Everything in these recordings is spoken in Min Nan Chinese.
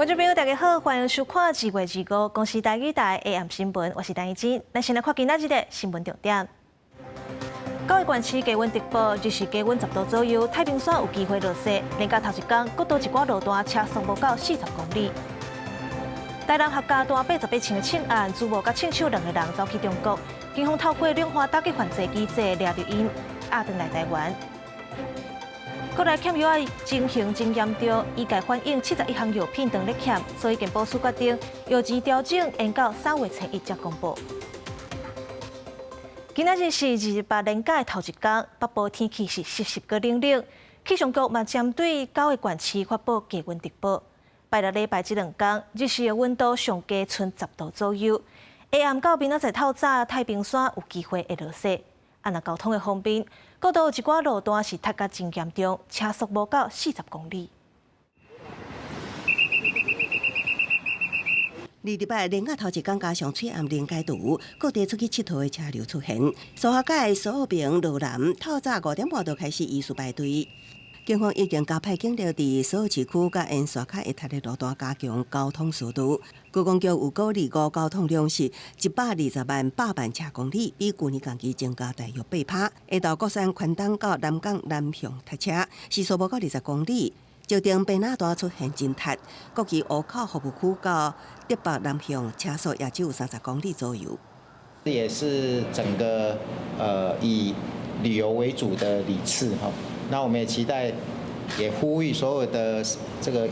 觀眾朋友，大家好，歡迎收看2月25公視台語台 AM 新聞，我是陳怡靜。咱先來看今仔日的新聞重點。九个縣市低溫直播，日時低溫10度左右，太平山有機會落雪。連假頭一工，國道一寡路段車速無到40公里。台南客家段88槍的槍案，主謀佮槍手兩個人走去中國，警方透過兩岸打擊犯罪機制掠著𪜶，押轉來台灣。國內欠藥仔情形真嚴重，醫界反映71項藥品當咧欠，所以健保署決定藥錢調整，延到3月初1才公布。今仔日是28連假的頭一工，北部天氣是濕濕閣冷冷，氣象局嘛針對九个縣市發布低溫特報。拜六禮拜這兩工，日時的溫度上低賰10度左右。下暗到明仔載透早，太平山有機會會落雪。啊，若交通的方面，國道一寡路段是塞甲真嚴重，車速無到40公里。 28連假頭一工加上翠暗臨界圖，各地出去𨑨迌的車流出現。蘇花改蘇澳平羅南透早5點半就開始依序排隊。警方已經加派警力佇所有市區佮沿線較會塞的路段加強交通疏導。觀光局有估25交通量是120萬百萬車公里，比舊年同期增加大約8%。下晝國山寬東到南港南向塞車，時速無到20公里。石碇平那段出現真塞，國旗湖口服務區到竹北南向車速也只有30公里左右。這也是整個以旅遊為主的里次哈。那我們也期待，也呼籲所有的這個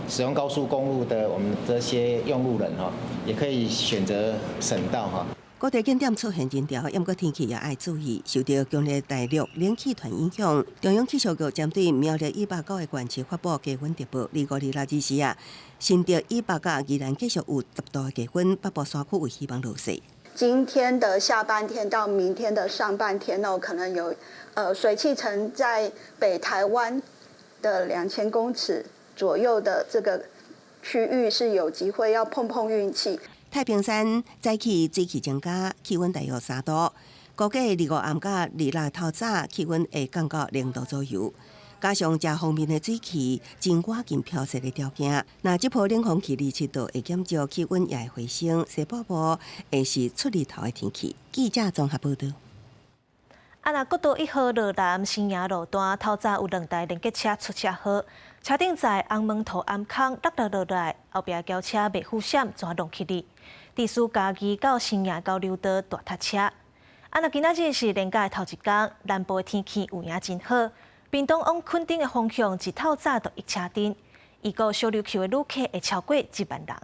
使用高速公路的我們這些用路人哈，也可以選擇省道哈。各地景點出現人潮，毋過天氣也愛注意，受著強烈大陸冷氣團影響，中央氣象局針對苗栗以北九个縣市發布低溫特報。25、26日時啊，新竹以北佮宜蘭繼續有10度的低溫，北部山區有希望落雪。今天的下半天到明天的上半天哦，可能有水汽層在北台灣的2000公尺左右的這個區域是有機會要碰碰運氣。太平山早起水汽增加，氣溫大約3度。估計25暗佮26透早氣溫會降到0度左右。加上遮方面的水汽，真倚近飄雪的條件。若這波冷空氣27度會減少，氣溫也會回升。西半部會是出日頭的天氣。記者綜合報道。啊，若國道1號羅南新營路段，透早有兩台連結車出車禍，車頂載紅毛塗頷空落落落來，後壁轎車袂赴閃，全挵去哩。致使嘉義到新營交流道大塞車。啊，若今仔日是連假的頭一工，南部的天氣有影真好。屏東往墾丁的方向，一透早就一車陣，預估小琉球的旅客會超過1萬人。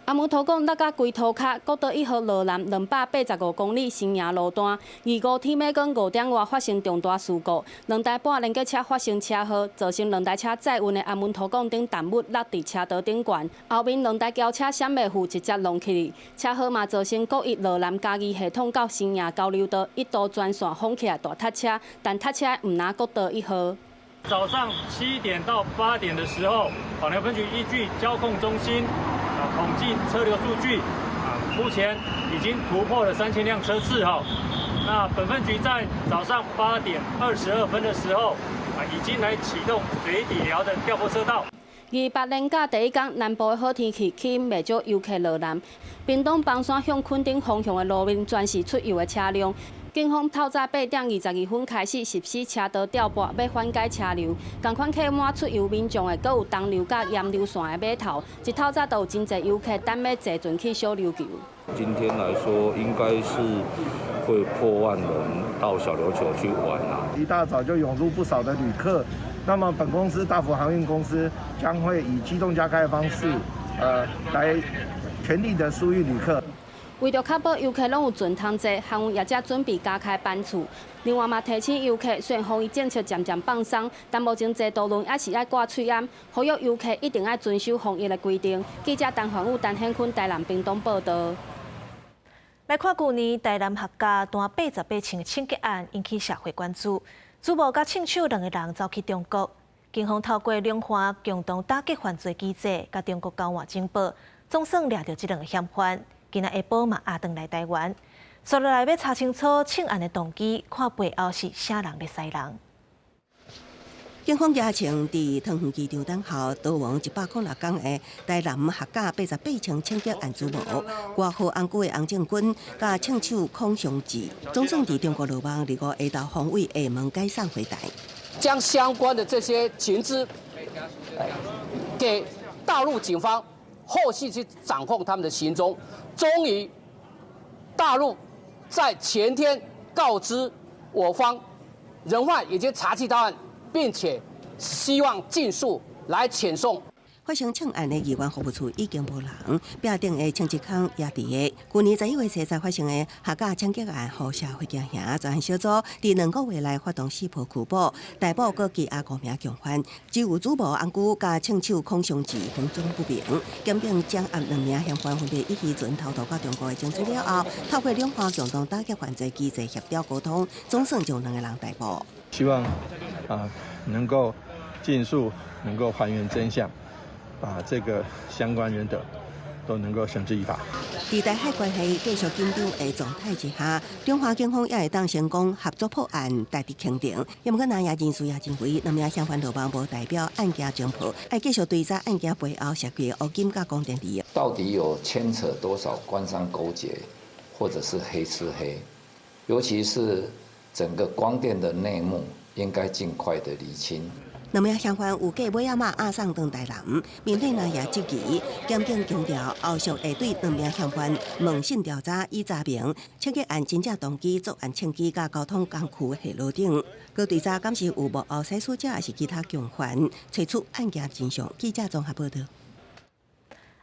紅毛塗港落甲規塗跤，國道1號羅南285公里新營路段，25天欲光5點外發生重大事故，兩台半連結車發生車禍，造成兩台車載運的紅毛塗港頂重物落佇車道頂懸，後面兩台轎車閃袂赴，直接挵去。車禍嘛造成國一羅南嘉義系統到新營交流道一度全線封起來大塞車，但塞車毋但國道1號。早上7點到8點的時候，枋寮分局依據交控中心統計車流數據，目前已經突破了3000輛車次哈。那本分局在早上8點22分的時候，已經來啟動水底寮的調撥車道。28連假第一工，南部的好天氣吸引袂少遊客落南。屏東枋山向墾丁方向的路面全是出遊的車輛。警方透早8點22分開始實施車道調撥，欲緩解車流。仝款客滿出遊民眾的，閣有東流佮鹽流線的碼頭，一透早就有真濟遊客等欲坐船去小琉球。今天來說，應該是會破萬人到小琉球去玩啦。一大早就湧入不少的旅客，那麼本公司大福航運公司將會以機動加開的方式，來全力的疏運旅客。為著確保遊客攏有船通坐，航運業者準備加開班次。另外嘛提醒遊客，雖然防疫政策漸漸放鬆，但目前坐渡輪猶是愛掛喙罨，呼籲遊客一定愛遵守防疫的規定。記者陳環宇、陳顯坤台南屏東報導。來看舊年台南客家段88槍的槍擊案引起社會關注，主謀佮槍手兩個人走去中國，警方透過兩岸共同打擊犯罪機制，佮中國交換情報，總算掠著這兩个嫌犯。今仔下晡嘛押轉來台灣，紲落來欲查清楚槍案的動機，看背後是啥人咧使人。警方日前佇桃園機場等候逃亡106天的台南客家88槍槍擊案主謀，外號紅龜的洪正軍佮槍手孔祥志，總算佇中國落網，25下晝方位廈門解送回台。將相關的這些情資給大陸警方，後續去掌控他們的行蹤。終於，大陸在前天告知我方，人犯已經查緝到案。並且希望盡速來遣送。發生槍案的議員服務處已經無人，壁頂的槍支空也佇個。去年11月30發生的客家槍擊案，予社會驚嚇，專案小組佇2個月內發動四波拘捕，逮捕閣羈押五名共犯，只有主謀紅龜佮槍手孔祥志行蹤不明。檢警掌握兩名嫌犯分別以漁船偷渡到中國的證據了後，透過兩岸共同打擊犯罪機制協調溝通，總算將兩个人逮捕。希望能夠盡速能夠還原真相，把這個相關人等都能夠繩之以法。佇台海關係繼續緊張的狀態之下，中華警方也會當成功合作破案，值得肯定。毋過，南亞人士也認為，兩名嫌犯落網無代表案件偵破，愛繼續追查案件背後涉及烏金佮廣電利益。到底有牽扯多少官商勾結，或者是黑吃黑？尤其是整個光電的內幕，應該盡快的釐清。兩名嫌犯有計尾仔馬押送轉台南，面對南亞質疑，檢警強調後續會對兩名嫌犯問訊調查，以查明槍擊案真正動機、作案槍支佮交通工具下落等。閣追查敢是有幕後使使者，抑是其他共犯，揣出案件真相。記者綜合報導。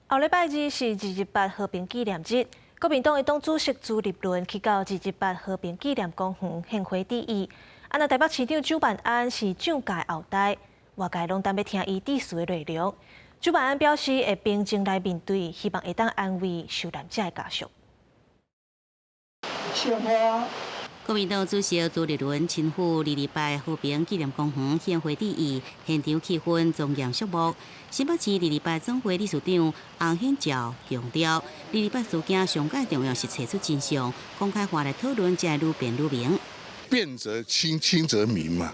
後禮拜二是228和平紀念日，國民黨的黨主席朱立倫去到228和平紀念公園獻花致意。啊，那台北市長蔣萬安是蔣家後代，外界攏等欲聽伊致辭的內容。蔣萬安表示會平靜來面對，希望會當安慰受難者的家屬。國民黨主席朱立倫親赴228和平紀念公園獻花致意，現場氣氛莊嚴肅穆。新北市228總會理事長洪顯照強調，228事件上蓋重要是揣出真相，公開化來討論，才會愈辯愈明。辯則清，清則明嘛，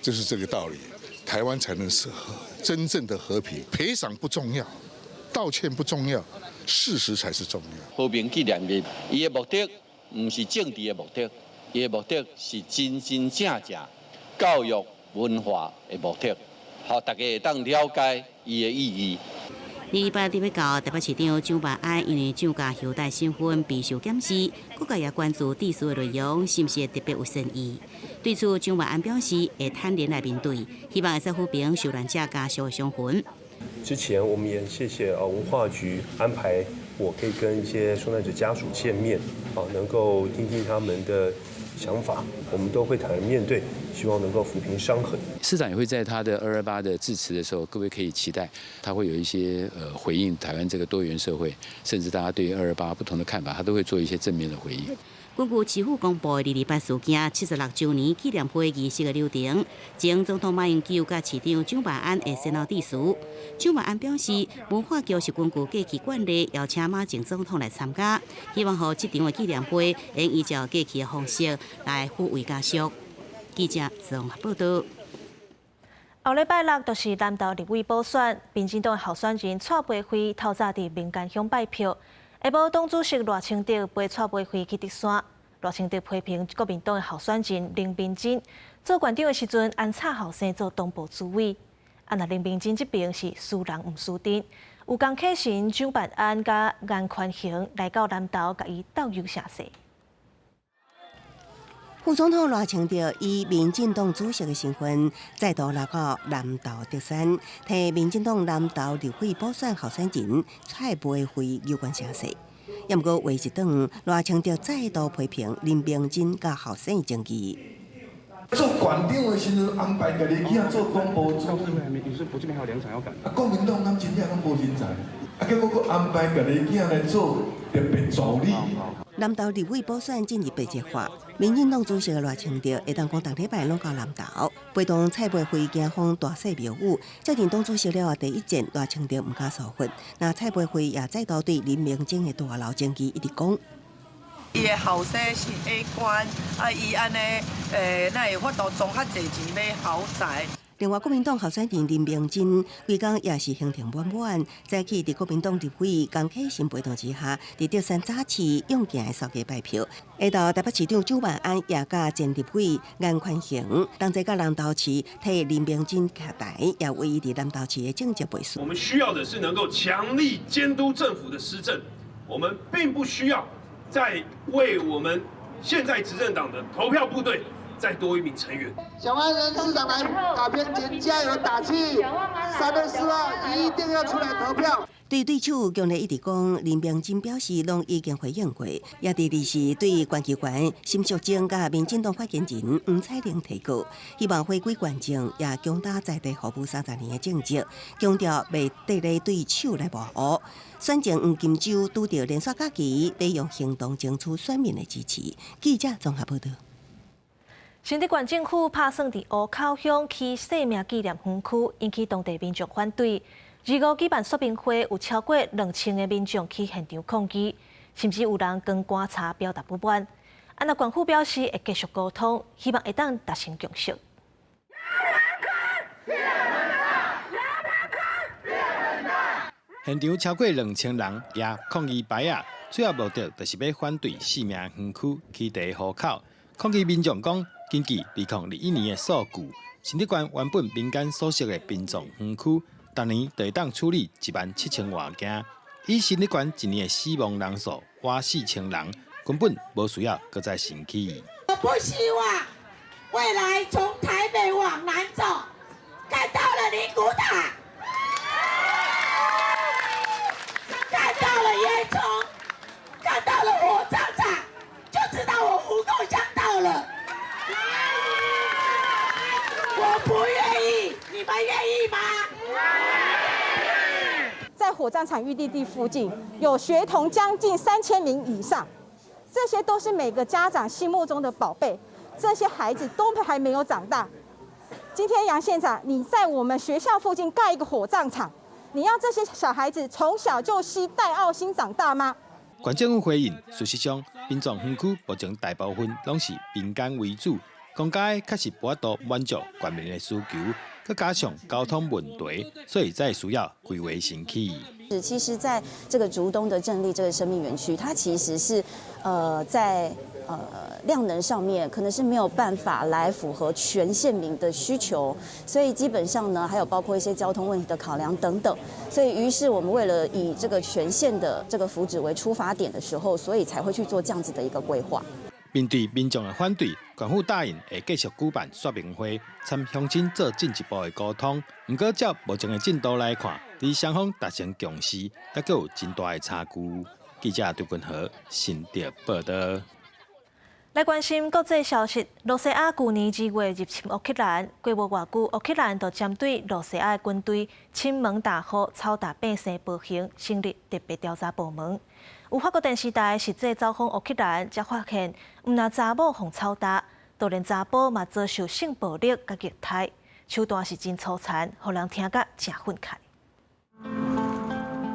就是這個道理。台灣才能是真正的和平。賠償不重要，道歉不重要，事實才是重要。和平紀念日，伊的目的毋是政治的目的，伊的目的是真真正正教育文化的目的，予大家會當了解伊的意義。228特別到台北市長蔣萬安因為蔣家後代身份備受檢視，各界也關注致辭的內容是毋是會特別有深意。對此，蔣萬安表示會坦然來面對，希望會使撫平受難者家屬的傷痕。之前我們也謝謝文化局安排我可以跟一些受難者家屬見面，啊，能夠聽聽他們的想法，我們都會坦然面對，希望能夠撫平傷痕。市長也會在他的228的致辭的時候，各位可以期待他會有一些回應台灣這個多元社會，甚至大家對於228不同的看法，他都會做一些正面的回應。根據市府公布的228事件76週年紀念會儀式的流程，前總統馬英九佮市長蔣萬安會先後致辭。蔣萬安表示，文化局是根據過去慣例邀請馬前總統來參加，希望予這場的紀念會會依照過去的方式來撫慰家屬。記者綜合報道。後禮拜六就是南投立委補選，民進黨候選人蔡培慧透早佇民間鄉拜票。下晡黨主席賴清德陪蔡培慧去竹山，賴清德批評國民黨的候選人林明溱做縣長的時陣，安插後生做黨部主委。啊，若林明溱這邊是輸人毋輸陣，有江啟臣、蔣萬安佮顏寬恆來到南投，共伊鬥搝聲勢。副總統賴清德以民進黨主席的身份，再度來到南投竹山，替民進黨南投立委補選候選人蔡培慧有關聲勢。毋過話一轉，賴清德再度批評林明溱佮後生爭議。做縣長的時陣安排家己囝做黨部主委。啊，國民黨敢真正攏無人才，啊，結果閣安排家己囝來做特別助理。南投立委補選進入白熱化，民進黨主席賴清德會當講，逐禮拜攏到南投，陪同蔡培慧行訪大細廟宇。接任黨主席了後，第一戰賴清德毋敢疏忽，那蔡培慧也再度對林明溱的大樓爭議一直講。伊的後生是下懸，啊，伊按呢，哪會法度裝較濟錢買豪宅？另外，國民黨候選人林明溱規工也是行程滿滿，早起佇國民黨立委江啟臣陪同之下，佇竹山早市勇健的掃街拜票。下晝台北市長蔣萬安也佮前立委顏寬恆同齊到南投市替林明溱徛台，也為伊佇南投市的政績背書。我們需要的是能夠強力監督政府的施政，我們並不需要再為我們現在執政黨的投票部隊再多一名成員。蔣萬安市長來打邊前加油打氣，3月4號一定要出來投票。對對手強烈一直講，林明溱表示攏已經回應過，也佇二時對關機關沈淑貞佮民進黨發言人黃彩玲提告，希望回歸縣政，也強打在地服務30年的政績，強調袂綴咧對手來抹烏。選前黃金週拄著連續假期，欲用行動爭取選民的支持。記者綜合報導。新竹縣政府拍算佇湖口鄉起生命紀念園區，引起當地民眾反對。二五舉辦說明會，有超過2000个民眾去現場抗議，甚至有人扛棺柴表達不滿。啊，若縣府表示會繼續溝通，希望會當達成共識。現場超過2000人舉抗議牌仔，主要目的就是欲反對生命園區起佇湖口。抗議民眾講，根據2021年的數據，新竹縣原本民間所設的殯葬園區，逐年就會當處理1萬7千外件，以新竹縣一年的死亡人數倚4000人，根本無需要閣再新起。我不希望未來從台北往南走，看到了靈骨塔，看到了煙囪，看到了火葬場，就知道我湖口鄉到了。我不願意，你們願意嗎？在火葬場預定地附近有學童將近3000名以上，這些都是每個家長心目中的寶貝。這些孩子都還沒有長大。今天楊縣長，你在我們學校附近蓋一個火葬場，你要這些小孩子從小就攜帶奧星長大嗎？縣政府回應，事實上，殯葬園區目前大部分攏是民間為主，公家確實無法度滿足縣民的需求，閣加上交通問題，所以才需要規劃新起。是，其實在這個竹東的鎮立這個生命園區，它其實是，在量能上面可能是沒有辦法來符合全縣民的需求，所以基本上呢，還有包括一些交通問題的考量等等，所以於是我們為了以這個全縣的這個福祉為出發點的時候，所以才會去做這樣子的一個規劃。面對民眾的反對，縣府答應會繼續舉辦說明會，參鄉親做進一步的溝通。毋過照目前的進度來看，離雙方達成共識，猶閣有真大的差距。記者張君和新竹報導。來關心國際消息，羅西亞舊年2月入侵烏克蘭，過無偌久，烏克蘭就針對羅西亞的軍隊侵門踏戶、操打百姓暴行，成立特別調查部門。有法國電視台實際走訪烏克蘭，才發現，毋但查某予操打，就連查埔嘛遭受性暴力佮虐待，手段是真粗殘，予人聽甲誠憤慨。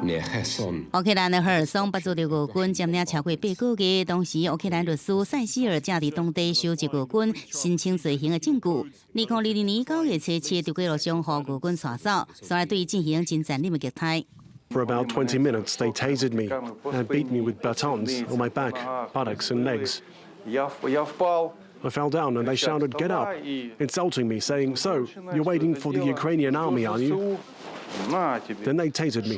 烏克蘭的赫爾松捌遭著俄軍佔領超過8個月，當時烏克蘭律師塞西爾正佇當地收集俄軍申請罪行的證據。2022年9月初七，佇街路上予俄軍帶走，煞來對伊進行真殘忍的虐待。 For about 20 minutes, they tasered me and beat me with batons on my back, buttocks, and legs. I fell down and they shouted, "Get up," insulting me, saying, "So, you're waiting for the Ukrainian army, are you?" Then they tasered me.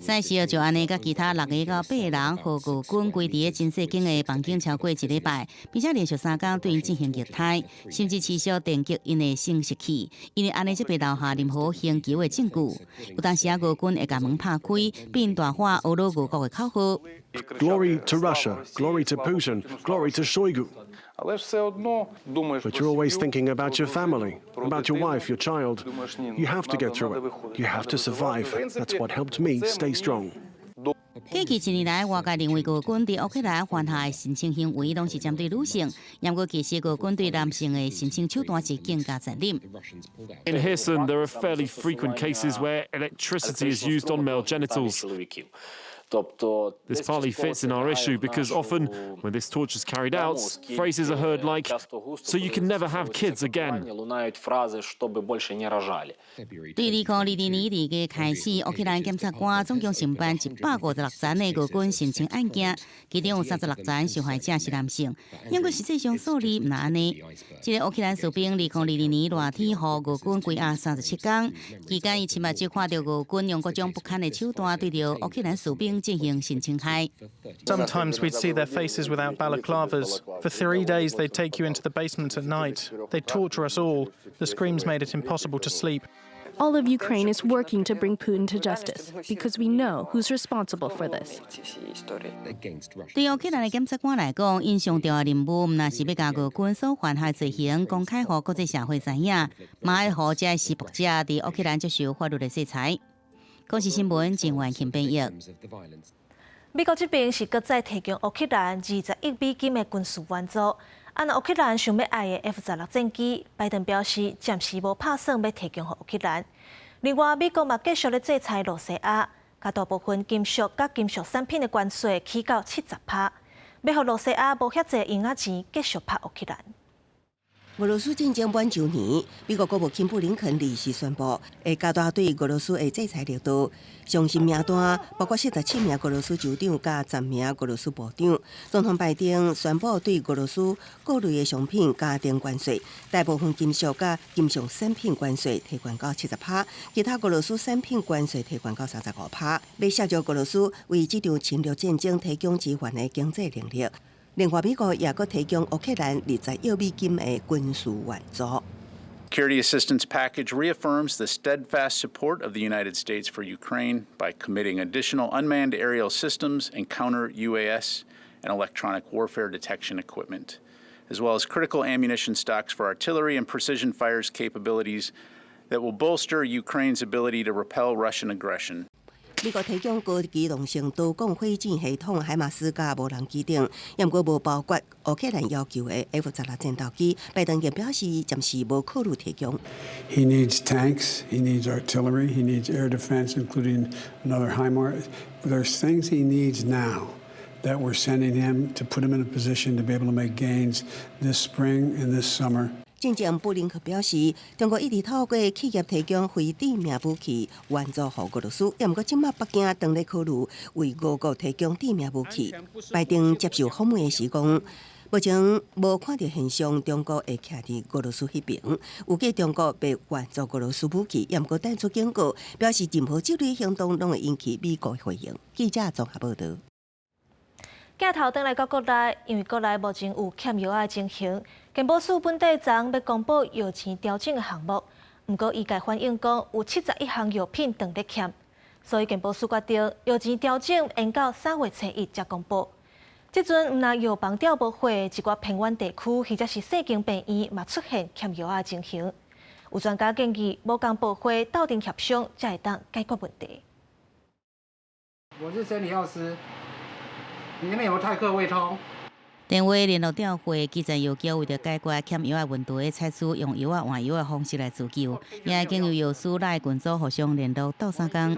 塞西爾就按呢，佮其他六个到八个人，予俄軍關佇個真細間的房間超過一禮拜，並且連續3工對𪜶進行虐待，甚至持續電擊𪜶的生殖器，因為按呢才袂留下任何刑求的證據。有當時啊，俄軍會共門拍開，並大喊俄羅俄國的口號。 Glory to Russia, glory to Putin, glory to Shoigu. But you're always thinking about your family, about your wife, your child. You have to get through it. You have to survive. That's what helped me stay strong. 過去一年來，外界認為俄軍佇烏克蘭犯下的性侵行為，攏是針對女性。不過，其實俄軍對男性的性侵手段是更加殘忍。 In Kherson, there are fairly frequent cases where electricity is used on male genitals. This partly fits in our issue because often when this torture is carried out, phrases are heard like, "So you can never have kids again." 對2022年二月開始，烏克蘭檢察官總共承辦156件的俄軍性侵案件，其中有36人受害者是男性。不過實際上數字毋若按呢。這个烏克蘭士兵2022年熱天予俄軍關押37工，期間伊親目睭看著俄軍用各種不堪的手段對著烏克蘭士兵進行性侵害。 Sometimes we'd see their faces without balaclavas. For 3 days, they'd take you into the basement at night. They'd torture us all. The screams made it impossible to sleep. All of Ukraine is working to bring Putin to justice because we know who's responsible for this. 對烏克蘭的檢察官來講，𪜶上重要任務毋但是欲共俄軍所犯下罪行公開予國際社會知影，嘛愛予這些施暴者佇烏克蘭接受法律的制裁。公視新聞鄭婉琴編譯。美國這邊是閣再提供烏克蘭20億美金的軍事援助。啊，若烏克蘭想欲愛的 F 十六戰機，拜登表示暫時無拍算欲提供予烏克蘭。另外，美國嘛繼續咧制裁露西亞，共大部分金屬佮金屬產品的關稅起到70%，欲予露西亞無遐濟閒仔錢繼續拍烏克蘭。俄羅斯戰爭滿週年，美國國務卿布林肯二時宣布，會加大對俄羅斯的制裁力度。上新名單包括47名俄羅斯州長佮10名俄羅斯部長。總統拜登宣布對俄羅斯各類的商品加徵關稅，大部分金屬佮金屬產品關稅提懸到70%，其他俄羅斯產品關稅提懸到35%，欲削弱俄羅斯為這場侵略戰爭提供支援的經濟能力。另外，美國也閣提供烏克蘭20億美金的軍事援助。 Security assistance package reaffirms the steadfast support of the United States for Ukraine by committing additional unmanned aerial systems and counter UAS and electronic warfare detection equipment, as well as critical ammunition stocks for artillery and precision fires capabilities that will bolster Ukraine's ability to repel Russian aggression. 美國提供高機動性多管火箭系統海馬斯佮無人機等，毋過無包括烏克蘭要求的 F 十六戰鬥機。拜登也表示，暫時無考慮提供。 He needs tanks, he needs artillery, he needs air defense, including another HIMARS. There's things he needs now that we're sending him to put him in a position to be able to make gains this spring and this summer. 進前布林肯表示，中國一直透過企業提供非致命武器援助予俄羅斯，毋過這馬北京當咧考慮為俄國提供致命武器。拜登接受訪問的時講，目前無看著現象，中國會徛佇俄羅斯彼邊，預計中國袂援助俄羅斯武器，毋過彈出警告，表示任何這類行動攏會引起美國回應。記者綜合報導。鏡頭轉來到國內，因為國內目前有欠藥的情形，健保署本底昨欲公布藥錢調整的項目，毋過醫界反映講有71項藥品當咧欠，所以健保署決定藥錢調整延到3月初1才公布。這陣毋但藥房調無貨，一寡偏遠地區或者是細間病院嘛出現欠藥的情形。有專家建議，無仝部會鬥陣協商，才會當解決問題。我是生理藥師。你那邊有泰克胃通？電話聯絡調貨，基層藥局為著解決欠藥的問題，採取用藥仔換藥的方式來自救，也經由藥師來群組互相聯絡鬥相共。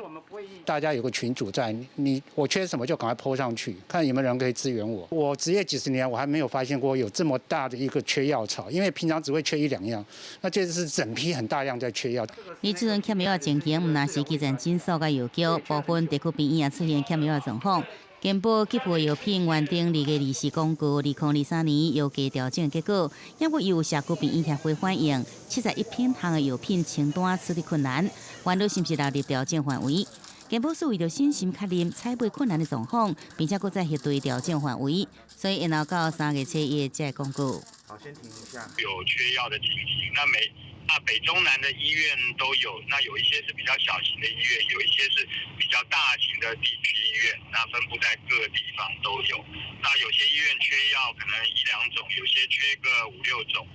大家有個群組在，你我缺什麼就趕快 po 上去，看有沒有人可以支援我。我執業幾十年，我還沒有發現過有這麼大的一個缺藥潮，因為平常只會缺一兩樣，那這次是整批很大量在缺藥。而這陣欠藥的情形，毋但是基層診所佮藥局，部分地區病院也出現欠藥的狀況。健保給付藥品原定2月2時公告，2023年藥價調整結果，猶閣有社區病院協會反映，71品項的藥品清單處理困難，煩惱是毋是納入調整範圍？健保署為著審慎確認採買困難的狀況，並且閣再核對調整範圍，所以延後到3月初1才會公告。好，先停一下。有缺藥的情形，那每啊北中南的醫院都有，那有一些是比較小型的醫院，有一些是比較大型的地區醫院，那分布在各地方都有。那有些醫院缺藥可能一兩種，有些缺個五六種。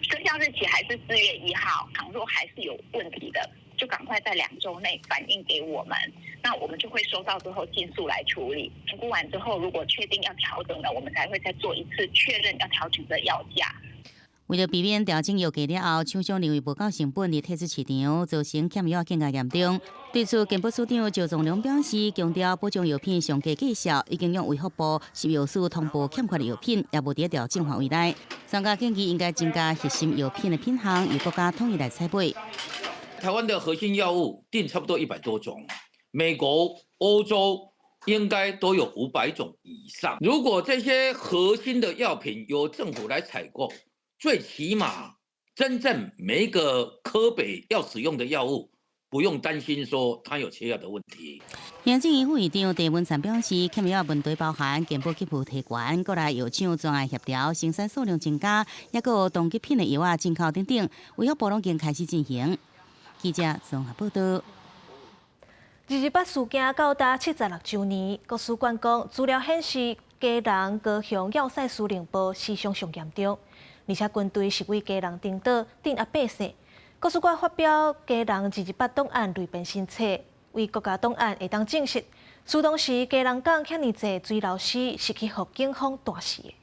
生效日期還是4月1號，倘若還是有問題的，就趕快在2周內反映給我們，那我們就會收到之後盡速來處理。評估完之後，如果確定要調整的，我們才會再做一次確認要調整的藥價。為著避免調整藥價了後，廠商認為無夠成本而退出市場，造成欠藥更加嚴重。對此，健保署長趙宗龍表示，強調保障藥品上低價數，已經向衛福部食藥署通報欠缺的藥品，也無佇調整範圍內。專家建議應該增加核心藥品的品項，由國家統一來採買。台灣的核心藥物訂差不多100多種，美國、歐洲應該都有500種以上。如果這些核心的藥品由政府來採購，最起碼真正每一個科別要使用的藥物，不用擔心說它有缺藥的問題。行政院副院長鄭文燦表示，欠藥問題包含健保給付提懸，閣來藥廠專案協調生產數量增加，抑閣有當急品的藥仔進口等等，衛福部攏已經開始進行。記者綜合報道。228事件到今76週年，國史館講資料顯示，基隆、高雄要塞司令部死傷上嚴重，而且軍隊是為基隆登島鎮壓百姓。國史館發表基隆228檔案彙編新冊，為國家檔案會當證實，當時基隆港遐爾濟墜樓死是去予警方彈死的。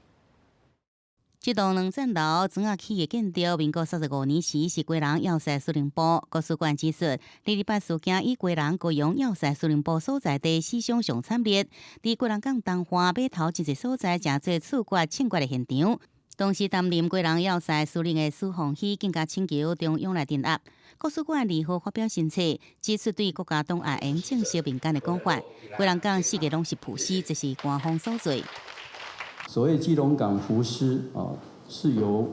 這棟兩層樓磚仔起的建築，民國35年時是基隆要塞司令部。國史館指出，228事件以基隆高雄要塞司令部所在地死傷上慘烈，佇基隆港東岸碼頭這個所在，成做處決槍決的現場。當時擔任基隆要塞司令的施鳳喜，更加請求中央來鎮壓。國史館2號發表新冊，指出對國家檔案應證實民間的講法，基隆港四个攏是浮屍，這是官方所做。所謂基隆港浮屍啊，是由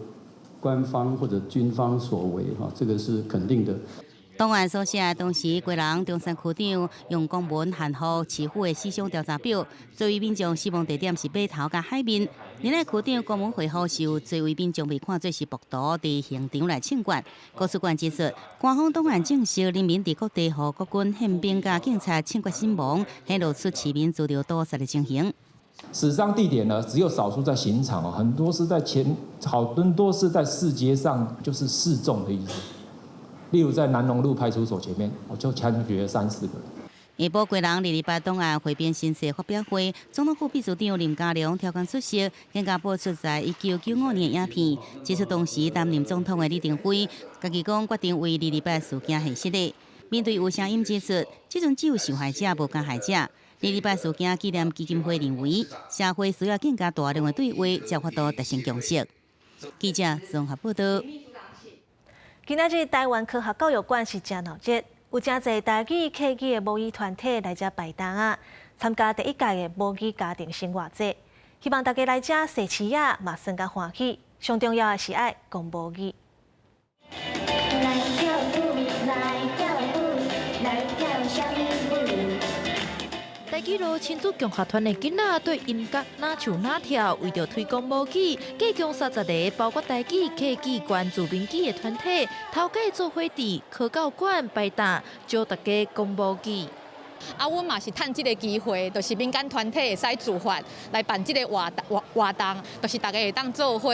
官方或者軍方所為，哈，這個是肯定的。檔案所寫，當時基隆中山區長用公文函予市府的死傷調查表，作為民眾死亡地點是碼頭佮海面。另外，區長公文回覆是有濟位民眾被看做是暴徒佇現場來槍決。國史館指出，官方檔案證實，人民佇各地予國軍憲兵佮警察槍決身亡，顯露出市民遭著屠殺的情形。死傷地點呢，只有少數在刑場哦，很多是在前，好多是在市街上，就是示眾的意思。例如在南農路派出所前面，我就槍決了三四個人。下晡基隆228檔案彙編新冊發表會，總統府秘書長林佳龍挑工出席，更加播出在1995年的影片，指出當時擔任總統的李登輝，家己講決定為228事件獻實的。面對有聲音指出，這陣只有受害者，無加害者。228事件紀念基金會認為，社會需要更加大量的對話，才有法度達成共識。記者綜合報道。今仔日台灣科學教育館是誠鬧熱，有誠濟台語、客語的母語團體來遮擺檔仔，參加第一屆的母語家庭生活節，希望大家來遮踅市仔嘛，耍甲歡喜。上重要的是愛講母語。來跳舞，來跳舞，來跳啥物舞？台語路親子共學團的囡仔對音樂若唱若跳，為著推廣母語，計共30個，包括台語、客語、原住民語的團體，頭擺做伙佇科教館擺檔，教大家講母語。啊，阮嘛是趁這个機會，就是民間團體會使自發來辦這个活動，就是大家會當做伙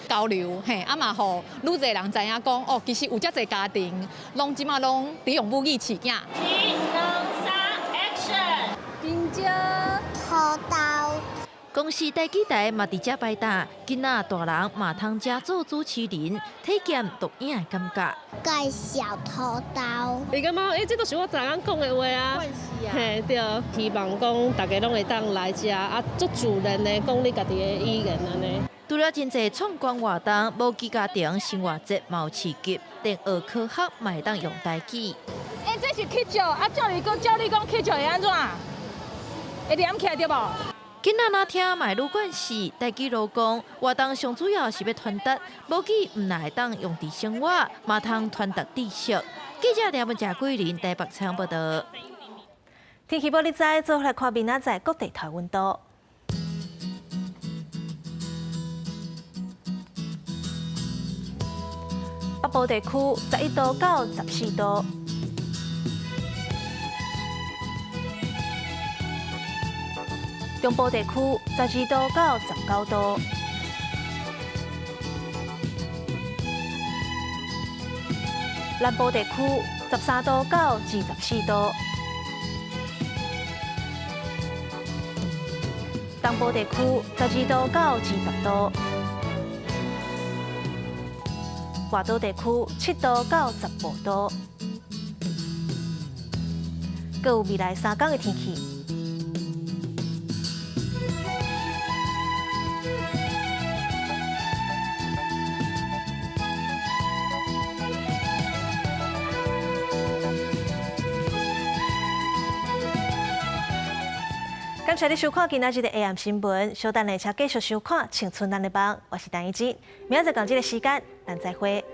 交流，嘿，啊嘛予愈濟人知影講，哦，其實有遮濟家庭，攏這馬攏佇用母語飼囝。一、兩、三，Action！香蕉、土豆。公視台語台嘛佇遮擺檔，囡仔大人嘛通遮做主持人，體驗錄影的感覺。蓋小土豆。伊感覺，欸，這都是我逐工講的話啊。嘿，對，希望講大家攏會當來遮，啊，足自然的講你家己的語言按呢。除了真濟創觀活動，母語家庭生活節嘛有市集，連學科學嘛會當用台語。欸，這是起石，啊，照你講起石會按怎？會連起來對無？囡仔若聽嘛會愈慣勢，台語路講活動上主要是欲傳達母語，毋但會當用佇生活，嘛通傳達知識。記者梁文佳、桂林台北採訪報道。天氣報你知，做伙來看明仔載各地頭溫度。北部地區11度到14度。中部地區12度到19度，南部地區13度到24度，東部地區12度到20度，外島地區7度到15度。閣有未來3工的天氣。感謝你收看今仔日的 AM 新聞，稍等下車繼續收看《青春咱的夢》，我是陳以真，明仔載仝這个時間，咱再會。